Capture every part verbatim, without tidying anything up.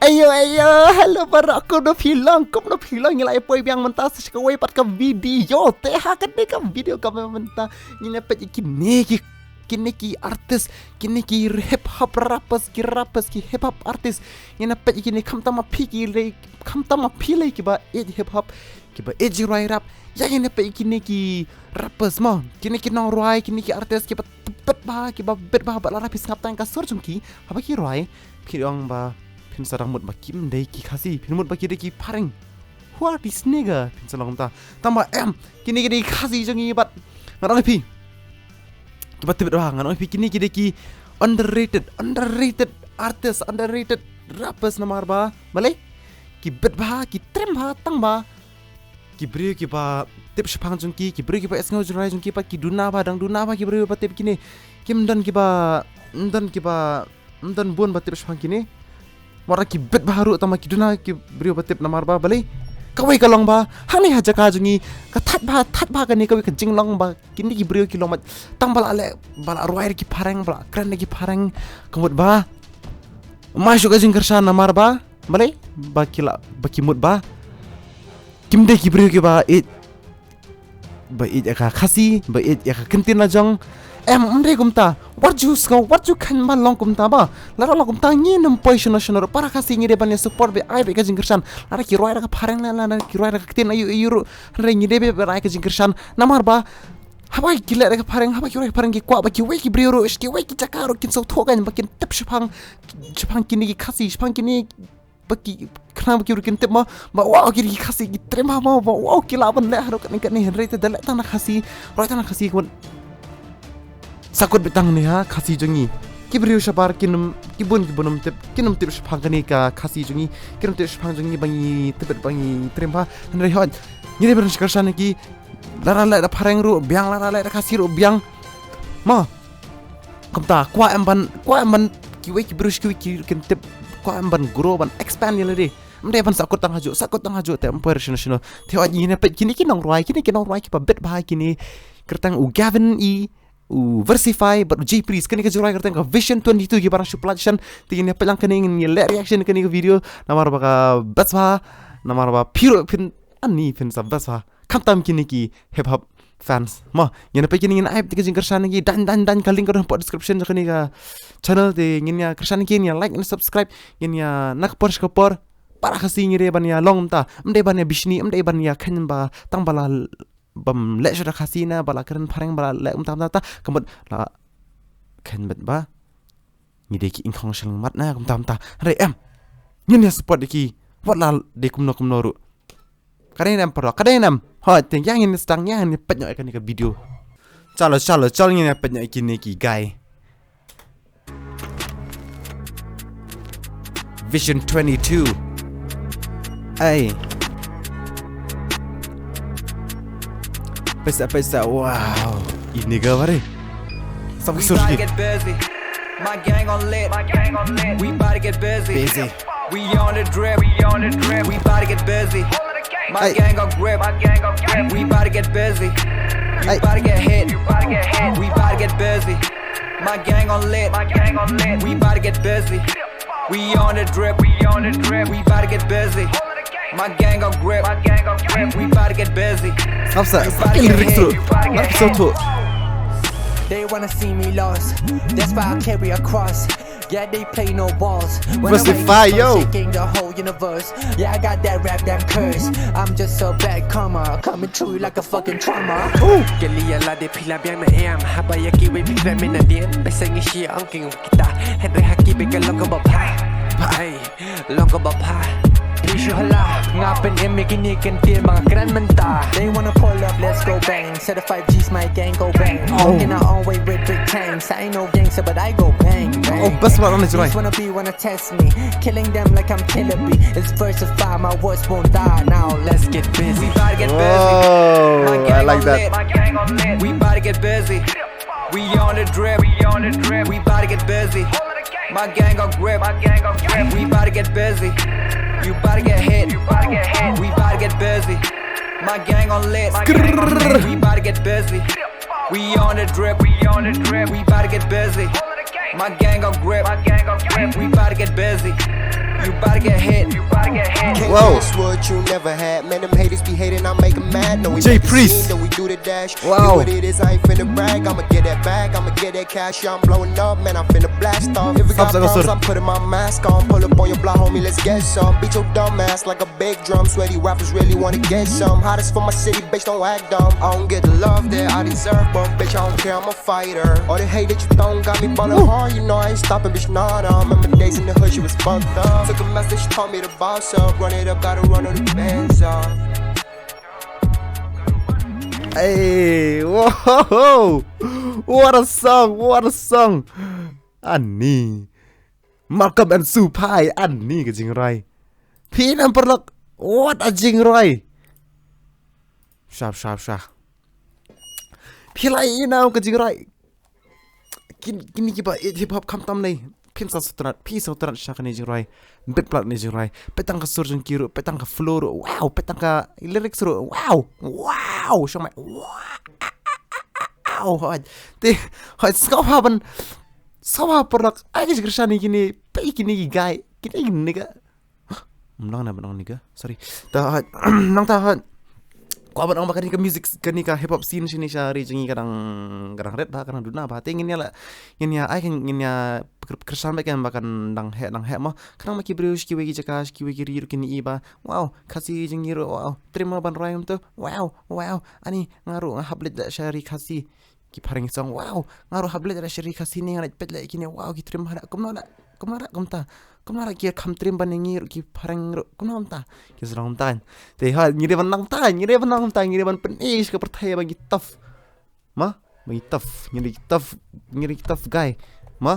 Ayo, ayo, hello baroh, kumno phi long, kumno phi long? Ngi la ïa poi biang mynta sa sha kawei pat ka video. Te ha kane ka video kaba mynta ngin ïa peit ïa kine ki, kine ki artist, kine ki hip hop rappers, ki rappers, ki hip hop artist. Ngin ïa peit ïa kine, khamtam ma phi ki lei, khamtam ma phi lei kiba ïeit hip hop, kiba ïeit jingrwai rap. Ïa ngin ïa peit ïa kine ki rappers mo, kine ki nongrwai, kine ki artist kiba tbit bha, kiba bit bha, bad lada phi sngap tang ka sur jong ki haba ki rwai, phi ong ba phin sa dang mut ba kim dei ki Khasi, phin mut ba ki dei ki phareng. Who are these nigga? Phin sa long kumta. Tang ba em, kine ki dei ki Khasi jong ngi bad ngan ong ïa phi, kiba tbit bha, ngan ong ïa phi, kine ki dei ki underrated, underrated artist, underrated rappers namar ba, balei? Ki bit bha, ki trem bha, tang ba ki briew kiba tip shaphang jong ki, ki briew kiba ïohsngew jingrwai jong ki pat ki duna bha, dang duna bha ki briew ba tip kine. Kim don kiba, ym don kiba, ym don bun ba tip shaphang kine. Namar ki bit bha ruh tang ba ki duna ki briew ba tip namar ba balei? Kawei ka long ba hangne ha jaka jong ngi ka thait bha, thait bha kane kawei ka jinglong ba kine ki briew ki long ba tang ba la leh, ba la rwai da ki phareng, ba la kren da ki phareng, ka mut ba ma shu ka jingkyrshan namar ba balei? Ba ki la, ba ki mut ba kim dei ki briew kiba ïeit, ba ïeit ïa ka Khasi, ba ïeit ïa ka ktien la jong. Em, ym dei kumta. Wat ju sngew, wat ju kheiñ ba long kumta ba. Lada long kumta ngin ym poi shano shano ruh. Para Khasi ngi dei ban ïa support bad ai bad ka jingkyrshan. Lada ki rwai da ka phareng, lada ki rwai da ka ktien aïu aïu ruh, hynrei ngi dei bad ai ka jingkyrshan. Namar ba haba ki leh da ka phareng, haba ki rwai da ka phareng ki kwah ba kiwei ki briew ruh, kiwei ki jaka ruh kin sngewthuh kan, ba kin tip shaphang, shaphang kine ki Khasi, shaphang kine ba ki, khnang ba ki ruh kin tip mo ba wow, ki dei ki Khasi, ki trem bha mo, ba wow, ki lah ban leh haduh katne katne, hynrei te da leh tang na Khasi, rwai tang na Khasi, ka mut sa kut beit tang ne ha Khasi jong ngi. Ki briew shabar kin ym, ki bun ki bun ym tip, kin ym tip shaphang kane ka Khasi jong ngi, kin ym tip shaphang jong ngi ba ngi tbit, ba ngi trem bha. Hynrei hooid, ngi dei ban kyrshan ïa ki. Lada leh da phareng ruh biang, lada leh da Khasi ruh biang. Mo, kumta, kwah em ban, kwah em ban kiwei ki briew, kiwei ki, kin tip, kwah em ban grow, ban expand ïa lade. Ym dei ban sa kut tang hajuh, sa kut tang hajuh te ym poi shano shano. Te hooid, ngin ïa peit kine ki nongrwai, kine ki nongrwai kiba bit bha, kine kyrteng u Gavin E, u Versify bad u Jay Priest. Kane ka jingrwai kyrteng ka Vision twenty-two, kiba dang shu pynlait shen. Te ngin ïa peit lang kane, ngin ïa leh reaction kane ka video. Namar ba ka best bha, namar ba phi ruh phin, ani phin sa best bha. Khamtam kine ki hip hop fans. Mo, ngin ïa peit kine, ngin ai beit ka jingkyrshan ïa ki. Dang, dang, dang, ka link ka don hapoh description jong kane ka channel. Te ngin ïa kyrshan ïa ki, ngin ïa like, ngin ïa subscribe, ngin ïa, na ka por sha ka por, para Khasi ngi dei ban ïa long kumta. Ym dei ban ïa bishni, ym dei ban ïa kheiñ ba tang ba la, bym leh shuh da Khasi ne ba la kren phareng, ba la leh kumta kumta, ka mut la kheiñ beit ba ngi dei ki ingkhong shyllangmat ne kumta kumta. Hynrei em, ngin ïa support ïa ki wat la dei kumno kumno ruh. Ka dei ne em, para, ka dei ne em? Hooid, te ïa ngin ïa sdang, ïa ngin ïa peit noh ïa kane ka video. Chalo, chalo, chalo, ngin ïa peit noh ïa kine ki guy. Vision twenty-two. Ei. Paisa, paisa, wow. Ini ga bare. Sab ki sur ki. My gang on lit. My gang on lit. We bout to get busy. Busy. We on the drip. We on the drip. We bout to get busy. My gang on grip. My gang on grip. We bout to get busy. You bout to get hit. You bout to get hit. We bout to get busy. My gang on lit. My gang on lit. We bout to get busy. We on the drip. We on the drip. We bout to get busy. My gang on grip. My gang on grip. We bout to get busy. Sab sa, sab ki lyrics tu. Sab ki song tu. They wanna see me lost. That's why I carry a cross. Yeah, they play no balls. When I Versify, wake up, yo. Shaking the whole universe. Yeah, I got that rap damn curse. I'm just a bad karma coming through like a fucking trauma. Kali ala de pila biang na em. Haba ya kiwi pik rap mina dien. Beseng ishi angking kita. Henry haki beka long ka bapa. Hey. Long ka bapa. Phi shu hala. Nga pynim ïa kine ki ktien ba nga kren mynta. They wanna pull up, let's go bang. Certified G's, my gang go bang. Oh. Walking our own way with big tanks. I ain't no gangster, but I go bang, bang. Oh, best part on the joint. Just wanna be, wanna test me. Killing them like I'm Killer B. It's versified, my words won't die. Now let's get busy. We bout to get busy. Whoa, I like that. My gang on lit. We bout to get busy. We on the drip. We on the drip. We bout to get busy. My gang on grip. My gang on grip. We bout to get busy. You bout to get hit. You bout to get hit. We bout to get busy. My gang on lit. My gang on lit. We bout to get busy. We on the drip. We on the drip. We bout to get busy. My gang on grip. My gang on grip. We bout to get busy. You about to get hit. You about to get hit. Can't Wow. That's what you never had. Man, them haters be hating, I make 'em mad. No, we Jay make the Priest. Scene, then we do the dash. Wow. What it is, I ain't finna brag. I'ma get that back. I'ma get that cash. Yeah, I'm blowing up, man. I'm finna blast off. If we got Stop, stop, stop. problems, I'm putting my mask on. Pull up on your block, homie. Let's get some. Beat your dumb ass like a big drum. Sweaty rappers really wanna get some. Hottest for my city, bitch. Don't act dumb. I don't get the love that I deserve, but bitch, I don't care. I'm a fighter. All the hate that you thrown got me ballin' hard. You know I ain't stopping, bitch. Nah, nah. Remember days in the hood, she was fucked up. Took a message, told me to boss up. Run it up, gotta run all the bands up. Hey, whoa! What a song! What a song! Ani. Malcolm and Supai, ani ka jingrwai. Phi nam paralok, what a jingrwai. Shap, shap, shap. Phi lai ina ka jingrwai. Kin, kini kiba ïeit hip hop khamtam nei. Phin sa sutrat, phi sa sutrat sha kane jingrwai. Bit plat ne jingrwai. Petang ka sur jong ki ruh, petang ka flow ruh. Wow, petang ka lyrics ruh. Wow. Wow, shong mai. Wow. Hoi. Te, hoi, skop haban. Skop ha paralok. Ai ki jingkyrshan kini, pe kini ki guy. Kini ki nigga. Mlang na mlang nigga. Sorry. Ta hoi. Nang ta hoi. Ko ban ong ba kani ka music, kani ka hip hop scene shini sha ri jong ngi ka dang, ka dang ret ba, ka dang duna ba. Te ngin ïa la, ngin ïa ai, ngin ïa kyr-, kyrshan ba kan, ba kan dang heh, dang heh mo. Khnang ma ki briew sha kiwei ki jaka, sha kiwei ki ri ruh kin ïohi ba. Wow, Khasi jong ngi ruh, wow. Trim mo ban rwai kumto. Wow, wow. Ani nga ruh nga hap leit da sha ri Khasi. Ki phareng song, wow. Nga ruh hap leit da sha ri Khasi ne, nga leit peit leh kine, wow, ki trim hana. Kumno la, kumno la kumta. Kumno la ki kham trim ban ngi ruh ki phareng ruh. Kumno kumta. Ki srong kumta. Te ha, ngi dei ban nang kumta, ngi dei ban nang kumta, ngi dei ban pyni sha ka pyrthei ba ngi tough. Ma, ba ngi tough, ngi dei tough, ngi dei tough guy. Ma,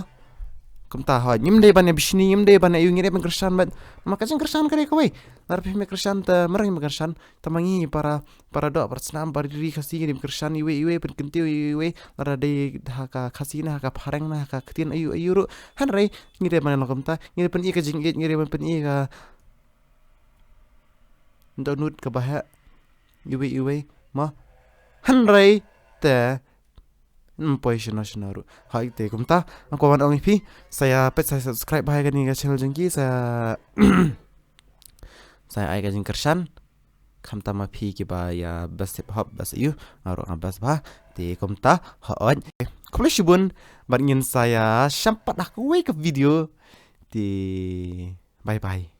kumta ha, ngim dei ban ïa bishni, ngim dei ban ïa ïoh, ngi dei ban kyrshan bad. Ma ka jingkyrshan ka dei kawei. Lada phim kyrshan te, mreng ban kyrshan. Te ma ngi para, para doh, para snam, para ri Khasi, ngi dei ban kyrshan iwei iwei, pynkyntiew iwei iwei. Lada dei ha ka Khasi na, ha ka phareng na, ha ka ktien aïu aïu ruh. Hynrei ngi dei ban long kumta, ngi dei ban pyni ka jingïeit, ngi dei ban pyni ka dohnud kaba heh iwei iwei. Ma, hynrei te ym poi shano shano ruh. Hoi, te kumta, nga kwah ban ong ïa phi, sa ïa peit, sa subscribe bha ïa kane ka channel jong ki, sa sa ai ka jingkyrshan. Khamtam ma phi kiba ïa best hip hop, best aïu, nga ruh nga best bha. Te kumta, hoi. Khublei shibun, bad ngin sa ïa shah pat ha kawei ka video. Te bye bye.